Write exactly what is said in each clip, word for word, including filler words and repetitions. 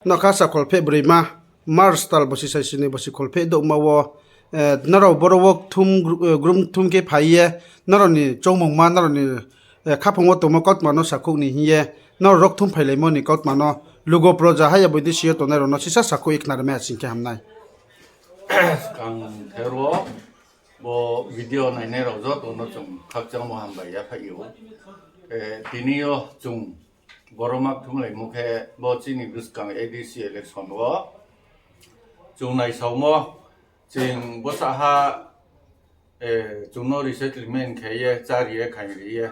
Nokha sa kholpheh brwi ma, March tal bosi sai sini bosi kholpheh dokma o, eh, norok borok o kthum gru-, eh, grum kthum khe phai ye, norok ni chongmung ma, norok ni, eh, khaphang o tongma kautma no sakhuk ni hiye, norok rok thum phai laimo ni kautma no lugo proja haya boi di sio tongnai rok no sisa sakhuk ye khna rwmai asing khe hamnai. Skang thero bo video nainai rok joto no chwng khakchangma hambai ya phai o. Eh, tini o chwng Borok ma kthum laimo khe bo chini bwskang A D C election o chwng naisaumo chwng bwsa ha, eh, chwngno resettlement khe ye chari ye khaini ri ye,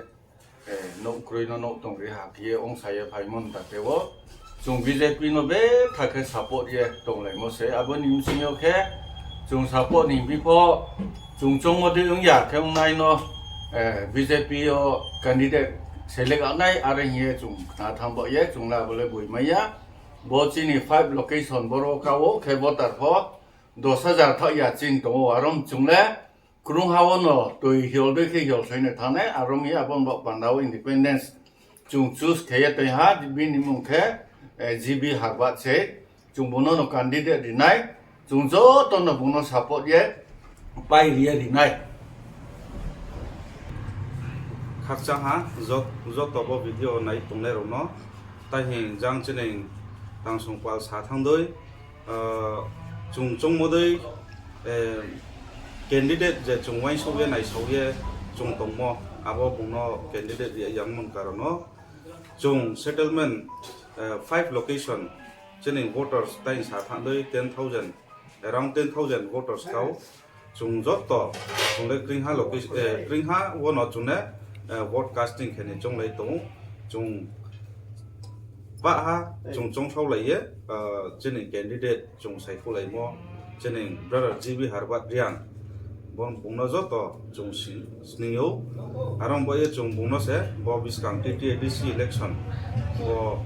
eh, nok kwrwi no nok tong ri ha khe ye ongsa ye phaimon ta tei o chwng B J P no betha khe support ye tong laimo se. Aboni bsing yo khe chwng support ni bipho chwng chongmo twi wng ya khe wngnai no, eh, B J P o candidate select anai are hiye chwng khna thang bo ye chwng la bole boi maya. Bo chini five location boro ka o khe voter pho dos hajar thok ya chini tongo arom chwng le krung ha o no twi hiol dwi khe hiol soino thangnai arom ya bon bo panda o independence chwng choose khe ye twi ha bini mung khe, eh, G B Harbat se. Chwng bono no candidate rinai, chwng joto no bono support ye pai riye rinai. Khakchang ha jot-, joto bo video nai tongnai rok no, tai hing jang chini tangsong pal sa thang doi, ah, chwng chongmo doi, eh, candidate je chwng uaingsuk ye naisau ye chwng tongmo, abo bungno candidate ri yang man karon no. Chwng settlement, eh, five location chini voters tai sa thangdoi ten thousand, around ten thousand voters kau. Chwng joto chwng le kringha location, eh, kringha wono chwng le, eh, vote casting khe ni chwng lai tongo. Chwng paha chwng chwng sau lai ye, eh, chini candidate chwng sai khulai mo chini brother G B Harbat Riang. Bo bungno joto chwng sini o. Aro bo ye chwng bungno se bo bwskang T T A D C election bo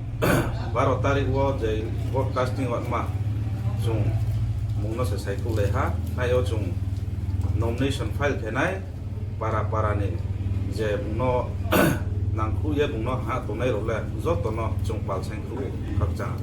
baro tarik o je vote casting wngma chwng bungno se sai khulai ha. Nai o chwng nomination file khe nai para para ni je bungno nangkhu ye bungno ha tongnai rok le joto no chwng pal sai khulai khakchang.